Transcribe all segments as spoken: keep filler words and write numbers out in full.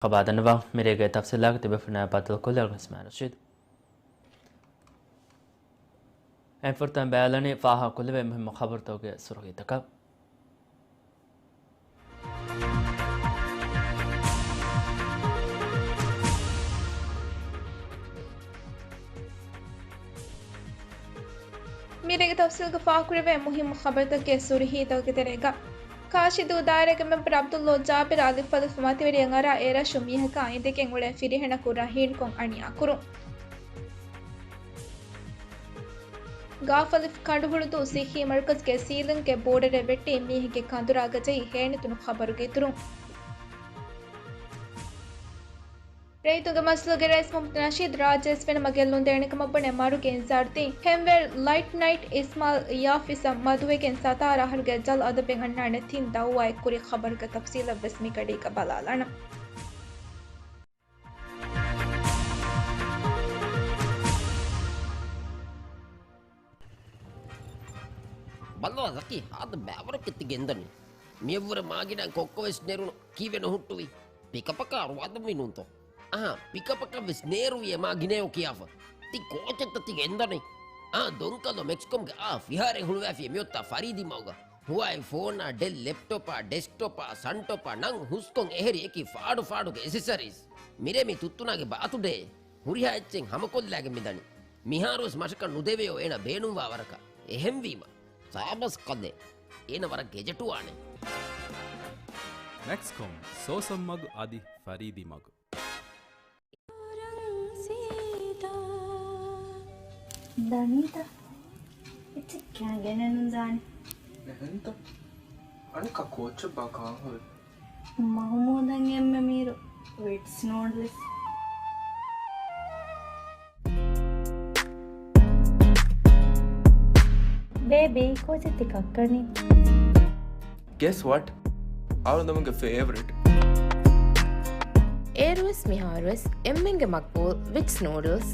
ޚަބަރު ދަންނަވާ. މިރޭގެ ތަފްސީލްތަކަށް ތިބޭފުޅުންނާ ބައްދަލުކޮށްލަން އިސްމާއިލް ރަޝީދު. އެންފުރަތަމަ ބައިލަނީ ފާހަގަކޮށްލެވޭ މުހިއްމު ޚަބަރުތަކުގެ ސުރުޚީތަކަށް. މިރޭގެ ތަފްސީލްގަ ފާހަގަކުރެވޭ މުހިއްމު ޚަބަރުތަކުގެ ސުރުޚީތަކުގެ ތެރޭގަ، ކާށި ދޫ ދާއިރާގެ މެމްބަރު ޢަބްދުﷲ ޖާބިރު އަލިފް އަލިފް މަތިވެރިޔަށް އަރާ އެރަށު މީހަކާ އިނދެގެން އުޅޭ ފިރިހެނަކު ރަހީންކޮށް އަނިޔާކުރުން. ގާފަލިފް ކަނޑުހުޅުދޫ ސިއްހީ މަރުކަޒުގެ ސީލިންގްގެ ބޯޑަރެއް ވެއްޓި މީހެއްގެ ކަނދުރާގަ ޖެހި ހޭނެތުނު ޚަބަރުގެ އިތުރުން. ރައްޔިތުންގެ މަޖިލީހުގެ ރައީސް މުހައްމަދު ނަޝީދު ރާއްޖެ އިސްވެނި މަގެއް ލުނދޭނެ ކަމަށް ބުނެ މަރުގެ އިންޒާރު ދީ. ހެންވޭރު ލައިޓް ނައިޓް އިސްމާއިލް އިޔާ އޮފީސަށް މަދުވެގެން ސަތާރަ އަހަރުގެ ޖަލް އަދަބެއް އަންނާނެ ތިން ދައުވާއެއް ކުރި ޚަބަރުގެ ތަފްސީލަށް ވެސް މި ގަޑީގަ ބަލާލާނަން. ބައްލަވާ ޒަކީ، ހާދަ ބައިވަރަކަށް ތި ގެންދަނީ. މިއަށްވުރެ މާގިނަ ކޮއްކޮ ވެސް ނެރުނު. ކީއްވެ ނުހުއްޓުވީ؟ ޕިކަޕަކަށް އަރުވާދަންވީ ނޫންތޯ؟ އަހާ، ޕިކަޕަކަށް ވެސް ނޭރުވިއޭ މާ ގިނައޭ ކިޔާފަ. ތި ކޯޗެއްތަ ތި ގެންދަނީ؟ އާ، ދޮންކަލޯ މެކްސްކޮމްގެ އާ ފިހާރައެއް ހުޅުވާފިޔޭ މިއޮތާ ފަރީދީ މަގުގަ. ހުވާއި ފޯނާ، ޑެލް ލެޕްޓޮޕާ، ޑެސްކްޓޮޕާ، ސަންޓޮޕާ ނަން ހުސްކޮށް އެހެރި އެކި ފާޑު ފާޑުގެ އެސެސަރީސް. މިރޭ މި ތުއްތުނާގެ ބާތުޑޭ. ހުރިހާ އެއްޗެއް ހަމަކޮށްލާގެން މިދަނީ. މިހާރުވެސް މަށަކަށް ނުދެވެޔޯ އޭނަ ބޭނުންވާ ވަރަކަށް. އެހެންވީމަ، ސާބަސް ކަލޭ. އޭނަ ވަރަށް ގެޖެޓުވާނެ. މެކްސްކޮމް، ސޯސަން މަގު އަދި ފަރީދީ މަގު. ދަނީތަ؟ އެއްޗެއް ކިޔާ ގެނެއް ނުދާނެ. އެހެންތަ؟ އަނެއްކާ ކޯޗެއްބާ ކާހޮވެ؟ މަހުމޫދަށް އެންމެ މީރު ވިޓްސް ނޫޑްލްސް. ބޭބީ، ކޯޗެއް ތި ކައްކަނީ؟ Guess what? އަޅުގަނޑުމެންގެ ފޭވަރިޓް. އޭރުވެސް މިހާރުވެސް އެންމެންގެ މަގްބޫލް ވިޓްސް ނޫޑްލްސް.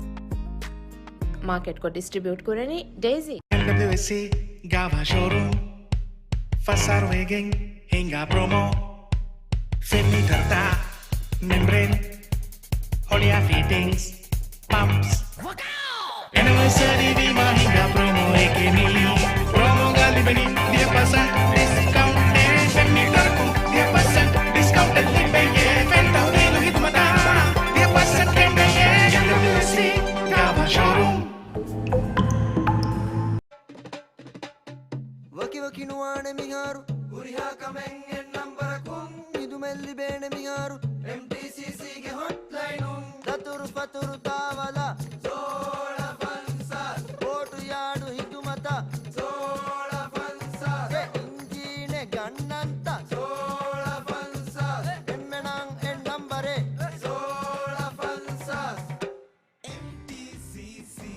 މާކެޓްކޮށް ޑިސްޓްރިބިއުޓް ކުރަނީ ޑޭޒީ. އެމްޑަބްލިއުއެސްސީ ގާވާ ޝޯރޫމް. ފަސް އަހަރު ވެގެން ހިނގާ ޕްރޮމޯ. ފެންނިޓަރތައް، މެމްބްރޭން، ހޮޅިއާ ފިޓިންގްސް، ޕަމްޕްސް. އެނިވަރސަރީ ވީމާ ހިނގާ ޕްރޮމޯއެކޭ މީ. ޕްރޮމޯގަ ލިބެނީ ދިހަ ޕަސެންޓް ޑިސްކައުންޓެއް. ފެންނިޓަރަކުން ދިހަ ޕަސެންޓް ޑިސްކައުންޓެއް ލިބެޔޭ. ފެން ތަހުލީލު ހިދުމަތާ ދިހަ ޕަސެންޓް ކެނޑެޔޭ. އެމްޑަބްލިއުއެސްސީ ގާވާ ޝޯރޫމް. ވަކިވަކި ނުވާނެ މިހާރު. ހުރިހާ ކަމެއް އެއް ނަންބަރަކުން. ހިދުމަތް ލިބޭނެ މިހާރު. އެމްޓީސީސީގެ ހޮޓްލައިނުން. ދަތުރު ފަތުރު ތާވަލަށް. ސޯޅަ ފަންސާސް. ބޯޓު ޔާޑު ހިދުމަތަށް. ސޯޅަ ފަންސާސް. އެ އިންޖީނެއް ގަންނަންތަ؟ ސޯޅަ ފަންސާސް. އެންމެނަށް އެއް ނަންބަރެއް. ސޯޅަ ފަންސާސް. އެމްޓީސީސީ.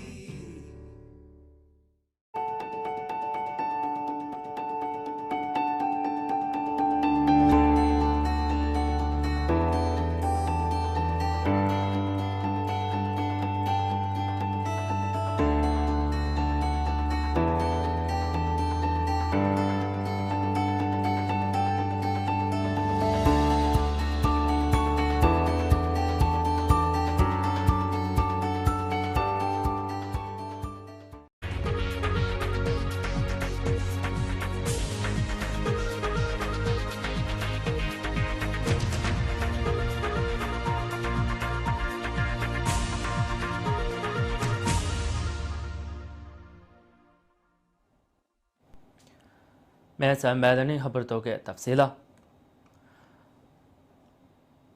މިއަދު ސަމާލަނީ ޚަބަރުތަކުގެ ތަފްސީލާ.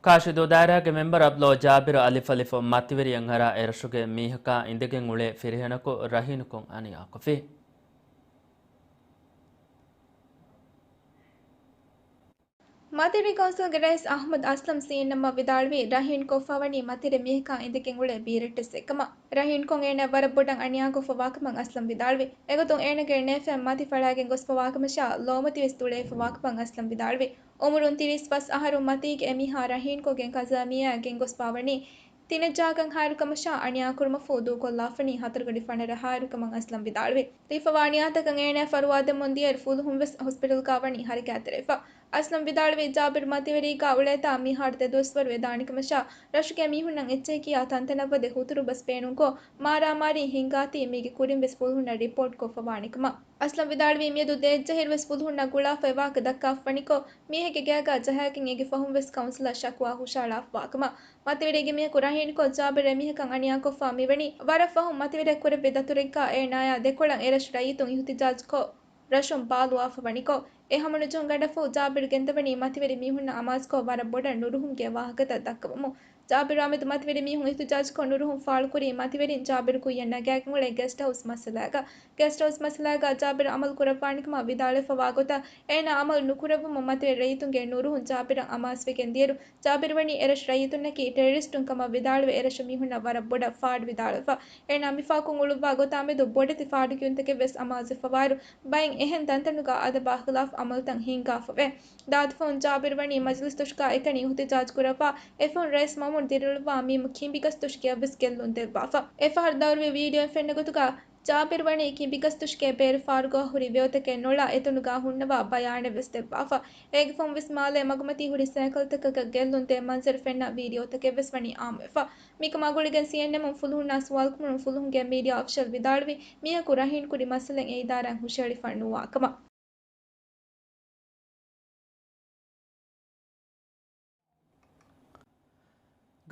ކާށި ދޫ ދާއިރާގެ މެމްބަރު ޢަބްދުﷲ ޖާބިރު އަލިފް އަލިފް މަތިވެރިޔަށް އަރާ އެރަށުގެ މީހަކާ އިނދެގެން އުޅޭ ފިރިހެނަކު ރަހީނުކޮށް އަނިޔާކޮށްފި. މަތިވެރި ކައުންސިލްގެ ރައީސް އަޙްމަދު އަސްލަމް ސީއެންއެމްއަށް ވިދާޅުވީ، ރަހީން ކޮށްފަވަނީ މަތިވެރި މީހަކާ އިނދެގެން އުޅޭ ބީރައްޓެއްސެއްކަމަށް. ރަހީންކޮށް އޭނާ ވަރަށް ބޮޑަށް އަނިޔާކޮށްފަވާކަމަށް އަސްލަމް ވިދާޅުވި. އެގޮތުން އޭނާގެ ނޭފައިން މަތި ފަޅާގެން ގޮސްފަވާކަމަށާ ލޯމަތިވެސް ތުޅައިފަވާކަމަށް އަސްލަމް ވިދާޅުވި. އުމުރުން ތިރީސް ފަސް އަހަރު މަތީގެ އެމީހާ ރަހީންކޮށްގެން ކަޒާމިއާއަށް ގެންގޮސްފަވަނީ ތިނެއްޖާގަން ހާއިރުކަމަށާ އަނިޔާކުރުމަށްފަހު ދޫކޮށްލާފަނީ ހަތަރުގަޑި ފަނަރަ ހާއިރުކަމަށް އަސްލަމް ވިދާޅުވި. ލިބިފަވާ އަނިޔާތަކަށް އޭނާ ފަރުވާދެމުން ދިޔައިރު ފުލުހުންވެސް ހޮސްޕިޓަލްގާ ވަނީ ހަރަކާތްތެރިވެފަ. އަސްލަމް ވިދާޅުވީ، ޖާބިރު މަތިވެރީގާ އުޅޭތާ މިހާރު ދެ ދުވަސްވަރު ވެދާނެކަމަށާ، ރަށުގެ މީހުންނަށް އެއްޗެހި ކިޔާ ތަންތަނަށްވަދެ ހުތުރު ބަސް ބޭނުންކޮށް، މާރާމާރީ ހިނގާތީ މީގެ ކުރިން ވެސް ފުލުހުންނަށް ރިޕޯޓް ކޮށްފަވާނެކަމަށް. އަސްލަމް ވިދާޅުވީ، މިއަދު ދެ އެއްޗެހިރު ވެސް ފުލުހުންނާ ގުޅާފަ އެވާހަކަ ދައްކާފަވަނިކޮށް، މީހެއްގެ ގެއަކާ ޖަހާގެން އޭގެ ފަހުން ވެސް ކައުންސިލަށް ޝަކުވާ ހުށައަޅާފަވާކަމަށް. މަތިވެރީގެ މީހަކު ރަހީނުކޮށް، ޖާބިރު އެމީހަކަށް އަނިޔާކޮށްފާ މިވަނީ، ވަރަށް ފަހުން މަތިވެރިޔަކު ކުރެއްވި ދަތުރެއްގާ އޭނާޔާ ދެކޮޅަށް އެރަށު ރައްޔިތުން އިހުތިޖާޖުކޮށް، ރަށުން ބާލުވާފަ ވަނިކޮށް، އެ ހަމަނުޖެހުން ގަނޑަފަހު ޖާބިރު ގެންދަވަނީ މަތިވެރި މީހުންނަށް އަމާޒުކޮށް ވަރަށް ބޮޑަށް ނުރުހުމުގެ ވާހަކަތައް ދައްކަވަމުން. ޖާބިރު އާމިދު މަތިވެރި މީހުން އިހުތިޖާޖުކޮށް ނުރުހުން ފާޅުކުރީ މަތިވެރިން ޖާބިރު ކުއްޔަށް ނަގާގެން އުޅޭ ގެސްޓް ހައުސް މައްސަލާގަ. ގެސްޓް ހައުސް މައްސަލާގަ ޖާބިރު އަމަލު ކުރައްވާނެކަމަށް ވިދާޅުވެފަވާ ގޮތަށް އޭނާ އަމަލު ނުކުރެއްވުމުން މަތިވެރި ރައްޔިތުންގެ ނުރުހުން ޖާބިރަށް އަމާޒުވެގެން ދިޔައިރު، ޖާބިރު ވަނީ އެރަށު ރައްޔިތުންނަކީ ޓެރަރިސްޓުން ކަމަށް ވިދާޅުވެ އެރަށު މީހުންނަށް ވަރަށް ބޮޑަށް ފާޑު ވިދާޅުވެފަ. އޭނާ މި ފާކުން އުޅުއްވާ ގޮތާމެދު ބޮޑެތި ފާޑު ކިޔުންތަކެއް ވެސް އަމާޒުވެފަވާއިރު، ބައެއް އެހެން ތަންތަނުގަ އަދަބާ ޚިލާފު އަމަލުތައް ހިންގާފަވޭ. ދާދިފަހުން ޖާބިރު ވަނީ މަޖިލިސް ދޮށުގަ އެކަނި އިހުތިޖާޖު ކުރައްވާ، އެފަހުން ރައީސް މައުމޫން ދިރިއުޅުއްވާ މީމު ކިނބިގަސް ދޮށު ކިޔަށްވެސް ގެއްލުން ދެއްވާފަ. އެފަހަރު ދައުރުވި ވީޑިއޯއިން ފެންނަ ގޮތުގަ، ޖާބިރު ވަނީ ކިނބިގަސް ދޮށުގެ ބޭރު ފާރުގަ ހުރި ވެޔޮތަކެއް ނޮޅާ އެތަނުގަ ހުންނަވާ ބަޔާނެއް ވެސް ދެއްވާފަ. އޭގެ ފަހުން ވެސް މާލޭ މަގުމަތީ ހުރި ސައިކަލްތަކަކަށް ގެއްލުން ދޭ މަންޒަރު ފެންނަ ވީޑިއޯތަކެއް ވެސް ވަނީ އާއްމުވެފަ. މިކަމާ ގުޅިގެން ސީއެންއެމުން ފުލުހުންނާ ސުވާލު ކުރުމުން ފުލުހުންގެ މީޑިއާ އޮފިޝަލް ވިދާޅުވީ، މީހަކު ރަހީނުކުރި މައްސަލައެއް އެ އިދާރާއިން ހުށަހެޅިފަ ނުވާ ކަމަށް.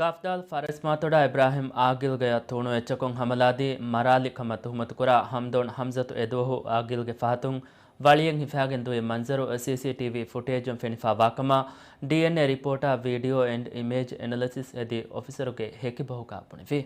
ގާފްދާލް ފަރަސްމާތޮޑާ އިބްރާހިމް އާގިލްގަޔަށް ތޫނު އެއްޗަކުން ހަމަލާދީ މަރާލި ކަމަށް ތުހުމަތުކުރާ ހަމްދޫން ހަމްޒަތު އެދުވަހު އާގިލްގެ ފަހަތުން ވަޅިއެއް ހިފާގެން ދުވި މަންޒަރު ސީސީޓީވީ ފުޓޭޖުން ފެނިފާވާކަމަށް ޑީއެންއޭ ރިޕޯޓާ ވީޑިއޯ އެންޑް އިމޭޖް އެނަލިސިސް އެދި އޮފިސަރުގެ ހެކިބަހުގަ ބުނެފި.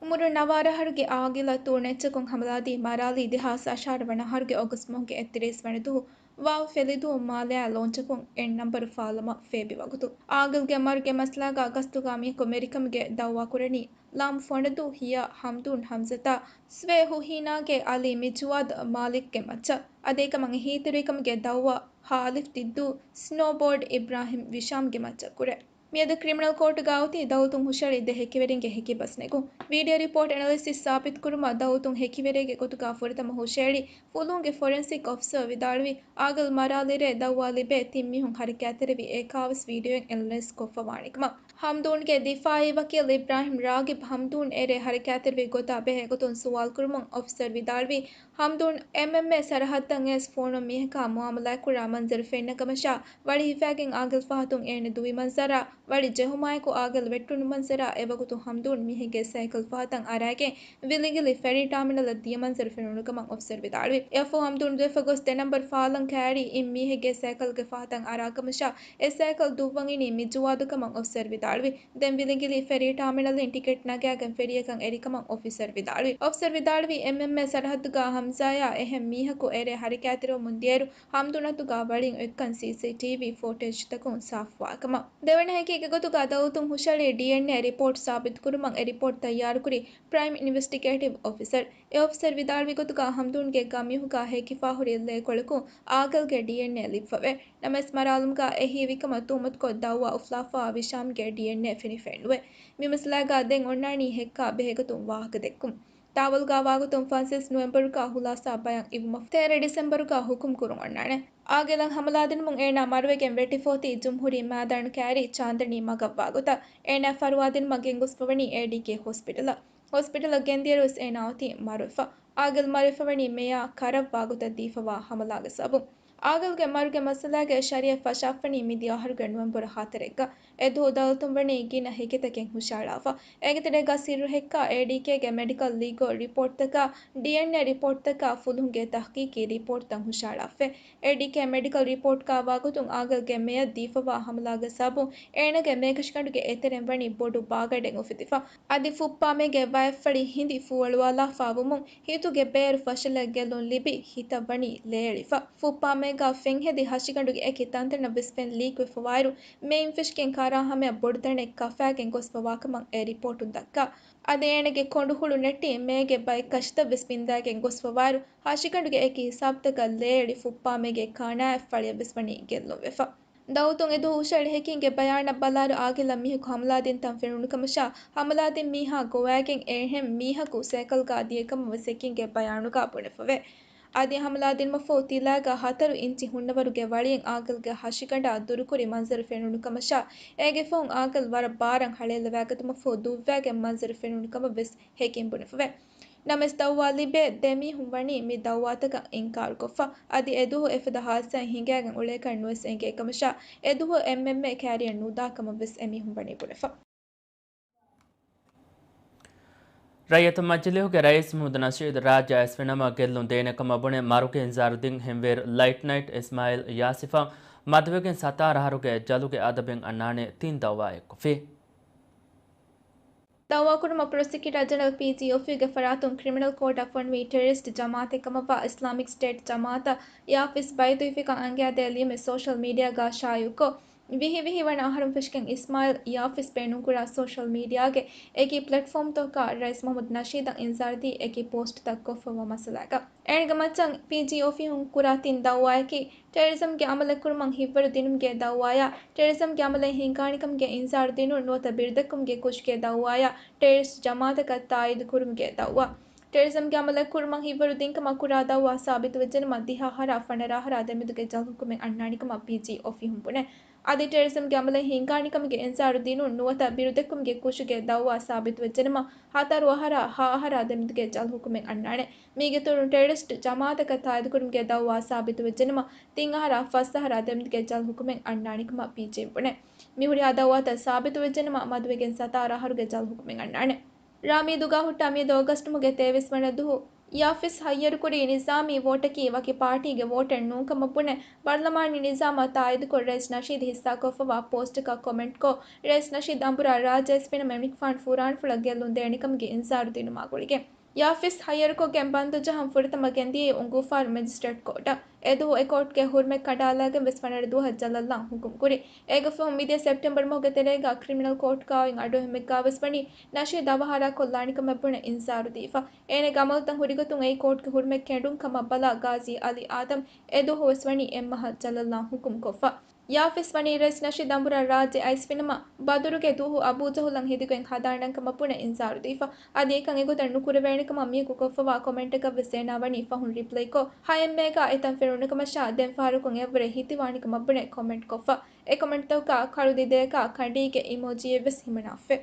އުމުރުން ނަވާރަ އަހަރުގެ އާގިލަށް ތޫނު އެއްޗަކުން ހަމަލާދީ މަރާލީ ދެހާސް އަށާރަ ވަނަ އަހަރުގެ އޮގަސްޓް މަހުގެ އެއްތިރީސް ވަނަ ދުވަހު ވާވު ފެލިދުވަހު މާލެއާ ލޯންޗަކުން އެން ނަންބަރު ފާލަމަށް ފޭބި ވަގުތު. އާގިލްގެ މަރުގެ މައްސަލާގަ ގަސްތުގަ މީހަކު މެރިކަމުގެ ދައުވާ ކުރަނީ ލާމް ފޮނަދޫ ހިޔާ ހަމްދޫން ހަމްޒަތާ ސްވޭ ހުހީނާގެ އަލީ މިޖުވާދު މާލިކްގެ މައްޗަށް. އަދި އެކަމަށް އެހީތެރިކަމުގެ ދައުވާ ހާލިފް ދިއްދޫ ސްނޯބޯޑް އިބްރާހިމް ވިޝާމްގެ މައްޗަށް ކުރޭ. މިއަދު ކްރިމިނަލް ކޯޓުގަ އޮތީ ދައުލަތުން ހުށަހެޅި ދެ ހެކިވެރިންގެ ހެކިބަސް ނެގުން. ވީޑިއޯ ރިޕޯޓް އެނަލިސިސް ސާބިތުކުރުމަށް ދައުލަތުން ހެކިވެރިއެއްގެ ގޮތުގަ ފުރަތަމަ ހުށަހެޅި ފުލުހުންގެ ފޮރެންސިކް އޮފިސަރ ވިދާޅުވީ، އާގިލް މަރާލިރޭ ދައުވާ ލިބޭ ތިން މީހުން ހަރަކާތްތެރިވި އެކާވެސް ވީޑިއޯއިން އެނަލައިޒް ކޮށްފަވާނެކަމަށް. ހަމްދޫންގެ ދިފާއީ ވަކީލް އިބްރާހިމް ރާގިބް ހަމްދޫން އެރޭ ހަރަކާތްތެރިވި ގޮތާ ބެހޭ ގޮތުން ސުވާލުކުރުމުން އޮފިސަރ ވިދާޅުވީ، ހަމްދޫން އެމްއެމްއޭ ސަރަހައްދަށް އައިސް ފޯނުން މީހަކާ މުއާމަލާތްކުރާ މަންޒަރު ފެންނަ ކަމަށާ، ވަޅި ހިފާގެން އާގިލް ފަހަތުން އޭނަ ދުވި މަންޒަރާ، ވަޅި ޖެހުމާއެކު އާގިލް ވެއްޓުނު މަންޒަރާ، އެވަގުތު ހަމްދޫން މީހެއްގެ ސައިކަލް ފަހަތަށް އަރާގެން ވިލިގިލި ފެރީ ޓާމިނަލަށް ދިޔަ މަންޒަރު ފެނުނު ކަމަށް އޮފިސަރ ވިދާޅުވި. އެއަށްފަހު ހަމްދޫން ދުވެފަ ގޮސް ދެ ނަންބަރު ފާލަން ކައިރީ އިން މީހެއްގެ ސައިކަލްގެ ފަހަތަށް އަރާ ކަމަށާ، އެ ސައިކަލް ދުއްވަން އިނީ މިޖުވާދު ކަމަށް އޮފިސަރ ވިދާޅުވި. ދެން ވިލިގިލި ފެރީ ޓާމިނަލްއިން ޓިކެޓް ނަގާގެން ފެރީއަކަށް އެރިކަމަށް އޮފިސަރ ވިދާޅުވި. އޮފިސަރ ވިދާޅުވީ، އެމްއެމްއޭ ސަރަހައްދުގަ ހަމްޒާޔާ އެހެން މީހަކު އެރޭ ހަރަކާތްތެރިވަމުން ދިޔައިރު، ހަމްދޫން އަތުގަ ވަޅިން އޮތްކަން ސީސީޓީވީ ފުޓޭޖްތަކުން ސާފުވާކަމަށް. ދެވަނަ ހެކީގެ ގޮތުގަ ދައުލަތުން ހުށަހެޅި ޑީއެންއޭ ރިޕޯޓް ސާބިތުކުރުމަށް އެ ރިޕޯޓް ތައްޔާރުކުރީ ޕްރައިމް އިންވެސްޓިގޭޓިވް އޮފިސަރ. އެ އޮފިސަރ ވިދާޅުވި ގޮތުގަ ހަމްދޫންގެ ގަ މީހުގަ ހެކިފާހުރި ލޭކޮޅަކުން އާގިލްގެ ޑީއެންއޭ ލިބިފަވޭ. ނަމަވެސް މަރާލުމުގަ އެ ހީވިކަމަށް ތުހުމަތުކޮށް ދައުވާ އުފުލާފައިވާ ވިޝާމްގެ ޑީއެންއޭ ފެނިފައެއް ނުވޭ. މި މައްސަލާގަ ދެން އޮންނާނީ ހެއްކާ ބެހޭގޮތުން ވާހަކަ ދެއްކުން. ތާވަލްގާ ވާގޮތުން ފަންސަސް ނޮވެމްބަރުގަ ހުލާސާ ބަޔަން އިވުމަށް ތޭރަ ޑިސެމްބަރުގަ ހުކުމް ކުރުން އޮންނާނެ. އާގިލަށް ހަމަލާދިނުމުން އޭނާ މަރުވެގެން ވެއްޓިފަ އޮތީ ޖުމްހޫރީ މައިދާނު ކައިރީ ޗާންދަނީ މަގަށްވާ ގޮތަށް. އޭނާ ފަރުވާދިނުމަށް ގެންގޮސްފަވަނީ އޭޑީކޭ ހޮސްޕިޓަލަށް. ހޮސްޕިޓަލަށް ގެންދިޔައިރުވެސް އޭނާ އޮތީ މަރުވެފަ. އާގިލް މަރުވެފަވަނީ މެޔާ ކަރަށްވާ ގޮތަށް ދީފަވާ ހަމަލާގެ ސަބަބުން. އާގިލްގެ މަރުގެ މައްސަލާގެ ޝަރީއަތް ފަށާފަނީ މިދިޔަ އަހަރުގެ ނޮވެމްބަރު ހަތަރެއްގަ. އެދުވަހު ދައުލަތުން ވަނީ ގިނަ ހެކިތަކެއް ހުށައަޅާފަ. އޭގެ ތެރޭގަ ސިއްރު ހެއްކާ އޭޑީކޭގެ މެޑިކަލް ލީގަލް ރިޕޯޓްތަކާ، ޑީއެންއޭ ރިޕޯޓްތަކާ ފުލުހުންގެ ތަހްޤީޤީ ރިޕޯޓްތައް ހުށައަޅާފަ. އޭޑީކޭ މެޑިކަލް ރިޕޯޓްގަ ވާގޮތުން އާގިލްގެ މެޔަށް ދީފަވާ ހަމަލާގެ ސަބަބުން އޭނާގެ މޭކަށިގަނޑުގެ އެތެރެން ވަނީ ބޮޑު ބާގަޑެއް އުފެދިފަ. އަދި ފުއްޕާމޭގެ ވަޔަށްފަޅި ހިނދި ފޫއަޅުވާލާފަވުމުން ހިތުގެ ބޭރު ފަށަލައިގެއްލުން ލިބި ހިތަށް ވަނީ ލޭޅިފަ. ފުއްޕާމޭގަ ފެންހެދި ހަށިގަނޑުގެ އެކި ތަންތަނަށް ވެސް ފެން ލީކްވެފަވާއިރު، މެއިން ފެށިގެން ކާރާ ހަމަޔަށް ބޮޑުތަނެއް ކަފާގެން ގޮސްފަވާކަމަށް އެ ރިޕޯޓުން ދައްކާ. އަދި އޭނަގެ ކޮނޑުހުޅު ނެއްޓި މޭގެ ބައެއް ކަށިތައް ވެސް ބިންދާގެން ގޮސްފަވާއިރު، ހަށިގަނޑުގެ އެކި ހިސާބުތަކަށް ލޭޅި ފުއްޕާމޭގެ ކާނާއަށް ފަޅިއަށް ވެސް ވަނީ ގެއްލުންވެފަ. ދައުލަތުން އެދުވަހު ހުށަހެޅި ހެކީންގެ ބަޔާނަށް ބަލާއިރު އާގިލަށް މީހަކު ހަމަލާދިން ތަން ފެނުނުކަމަށާ، ހަމަލާދިން މީހާ ގޮވައިގެން އެހެން މީހަކު ސައިކަލްގާ ދިޔަކަމަށް ވެސް ހެކީންގެ ބަޔާނުގާ ބުނެފަވޭ. އަދި ހަމަލާ ދިނުމަށްފަހު ތިލާގަ ހަތަރު އިންޗި ހުންނަވަރުގެ ވަޅިއެއް އާގަލްގެ ހަށިގަނޑާ ދުރުކުރި މަންޒަރު ފެނުނު ކަމަށާ، އޭގެ ފަހުން އާގަލް ވަރަށް ބާރަށް ހަޅޭލަވާގަތުމަށްފަހު ދުއްވާގެން މަންޒަރު ފެނުނު ކަމަށް ވެސް ހެކިން ބުނެފަވޭ. ނަމަވެސް ދައުވާ ލިބޭ ދެ މީހުން ވަނީ މި ދައުވާތަކަށް އިންކާރުކޮށްފަ. އަދި އެދުވަހު އެފަދަ ހާދިސާއެއް ހިނގާގެން އުޅޭކަށް ނުވެސް އެނގޭ ކަމަށާ، އެދުވަހު އެމްއެމްއޭ ކާރިއަށް ނުދާ ކަމަށް ވެސް އެމީހުން ވަނީ ބުނެފަ. ރައްޔިތު މަޖިލީހުގެ ރައީސް މުހައްމަދު ނަޝީދު ރާއްޖެ އައިސްފިނަމަށް ގެއްލުން ދޭނެ ކަމަށް ބުނެ މަރުގެ އިންޒާރު ދިން ހިމްވޭރު ލައިޓްނައިޓް އިސްމާއިލް ޔާސިފަށް މަދުވެގެން ސަތާރަ އަހަރުގެ ޖަލުގެ އަދަބެއް އަންނާނެ ތިން ދައުވާއެއްކޮށްފި. ދައުވާކުރުމަށް ޕްރޮސިކިއުޓަރ ޖެނެރަލް ޕީޖީ އޮފީހުގެ ފަރާތުން ކްރިމިނަލް ކޯޓަށް ފޮނުވި ޓެރަރިސްޓް ޖަމާއަތެއް ކަމަށްވާ އިސްލާމިކް ސްޓޭޓް ޖަމާއަތަށް ޔާފިސް ބައިތުވިފިކަން އަންގައިދޭ ލިޔުމެއް ސޯޝަލް މީޑިއާގަ ޝާއިޢުކޮށް، ވިހި ވިހި ވަނަ އަހަރުން ފެށިގެން އިސްމާއިލް ޔާފިސް ބޭނުންކުރާ ސޯޝަލް މީޑިއާގެ އެކި ޕްލެޓްފޯމްތަކުގަ ރައީސް މުހައްމަދު ނަޝީދަށް އިންޒާރުދީ އެކި ޕޯސްޓްތައް ކޮށްފަވާ މައްސަލާގަ. އޭނަގެ މައްޗަށް ޕީޖީ އޮފީހުން ކުރާ ތިން ދައުވާއަކީ، ޓެރަރިޒަމްގެ އަމަލެއް ކުރުމަށް ހިތްވަރު ދިނުމުގެ ދައުވާޔާ، ޓެރަރިޒަމްގެ އަމަލެއް ހިންގާނެކަމުގެ އިންޒާރު ދިނުން ނުވަތަ ބިރުދެއްކުމުގެ ކުށުގެ ދައުވާޔާ، ޓެރަރިސްޓް ޖަމާއަތަކަށް ތާއީދު ކުރުމުގެ ދައުވާ. ޓެރަރިޒަމްގެ އަމަލެއް ކުރުމަށް ހިތްވަރު ދިންކަމަށް ކުރާ ދައުވާ ސާބިތުވެއްޖެނަމަ، ދިހަ އަހަރާ ފަނަރަ އަހަރާ ދެމެދުގެ ޖަލް ހުކުމެއް އަންނާނެކަމަށް ޕީޖީ އޮފީހުން ބުނޭ. އަދި ޓެރަރިޒަމްގެ އަމަލެއް ހިންގާނެކަމުގެ އިންޒާރު ދިނުން ނުވަތަ ބިރުދެއްކުމުގެ ކުށުގެ ދައުވާ ސާބިތުވެއްޖެނަމަ، ހަތަރު އަހަރާ ހަ އަހަރާ ދެމެދުގެ ޖަލް ހުކުމެއް އަންނާނެ. މީގެ ތުރުން ޓެރަރިސްޓް ޖަމާއަތަކަށް ތާއީދުކުރުމުގެ ދައުވާ ސާބިތުވެއްޖެނަމަ، ތިން އަހަރާ ފަސް އަހަރާ ދެމެދުގެ ޖަލް ހުކުމެއް އަންނާނެކަމަށް ޕީޖީ ބުނޭ. މިހުރިހާ ދައުވާތައް ސާބިތުވެއްޖެނަމަ، މަދުވެގެން ސަތާރަ އަހަރުގެ ޖަލް ހުކުމެއް އަންނާނެ. ރާ މީދުގަ ހުއްޓާ މިއަދު އޮގަސްޓް މަހުގެ ތޭވީސް ވަނަ ދުވަހު ޔާފިސް ހައްޔަރުކުރީ ނިޒާމީ ވޯޓަކީ ވަކި ޕާޓީގެ ވޯޓެއް ނޫންކަމަށް ބުނެ، ބަރްލަމާނީ ނިޒާމަށް ތާއީދުކޮށް ރައީސް ނަޝީދު ހިއްސާކޮށްފަވާ ޕޯސްޓަކަށް ކޮމެންޓްކޮށް، ރައީސް ނަޝީދު އަނބުރާ ރާއްޖެ އައިސްފިނަމަށް އެމިނިކުފާނު ފުރާނަފުޅަށް ގެއްލުން ދޭނެކަމުގެ އިންޒާރު ދިނުމާ ގުޅިގެން. ޔާފިސް ހައްޔަރުކޮށްގެން ބަންދުޖަހަން ފުރަތަމަ ގެންދިޔައީ އުނގޫފާރު މެޖިސްޓްރޭޓް ކޯޓަށް. އެދުވަހު އެ ކޯޓްގެ ހުރުމެއް ކަނޑައަޅާގެން ވެސް ފަނަރަ ދުވަހަށް ޖަލަށްލާން ހުކުމް ކުރި. އޭގެ ފަހުން މިދިޔަ ސެޕްޓެމްބަރު މަހުގެ ތެރޭގަ ކްރިމިނަލް ކޯޓްގަ އޮތް އަޑުއެހުމެއްގަ ވެސް ވަނީ ނަޝީދު އަވަހާރަކޮށްލާނެކަމަށް ބުނެ އިންޒާރު ދީފަ. އޭނަގެ އަމަލުތައް ހުރިގޮތުން އެއީ ކޯޓްގެ ހުރުމެއް ކެނޑުން ކަމަށް ބަލާ ގާޒީ އަލީ އާދަމް އެދުވަހު ވެސް ވަނީ އެއްމަހަށް ޖަލަށްލާން ހުކުމް ކޮށްފަ. ޔާފިސް ވަނީ ރައީސް ނަޝީދު އަނބުރާ ރާއްޖެ އައިސްފިނަމަށް ބަދުރުގެ ދުވަހު އަބޫޖަހުލަށް ހެދިގޮތް ހަދާނަން ކަމަށް ބުނެ އިންޒާރު ދީފަ. އަދި އެކަން އެގޮތަށް ނުކުރެވޭނެ ކަމަށް މިޔަކު ކޮށްފަވާ ކޮމެންޓަކަށް ވެސް އޭނާ ވަނީ ފަހުން ރިޕްލައިކޮށް، ހައެއްމޭގަ އެތަން ފެނުނުކަމަށާ ދެން ފަހަރަކުން އެއަށްވުރެ ހިތިވާނެ ކަމަށް ބުނެ ކޮމެންޓް ކޮށްފަ. އެ ކޮމެންޓްތަކުގަ ކަޅު ދިދަޔަކާ ކަނޑީގެ އިމޯޖީއެއް ވެސް ހިމަނާފަވޭ.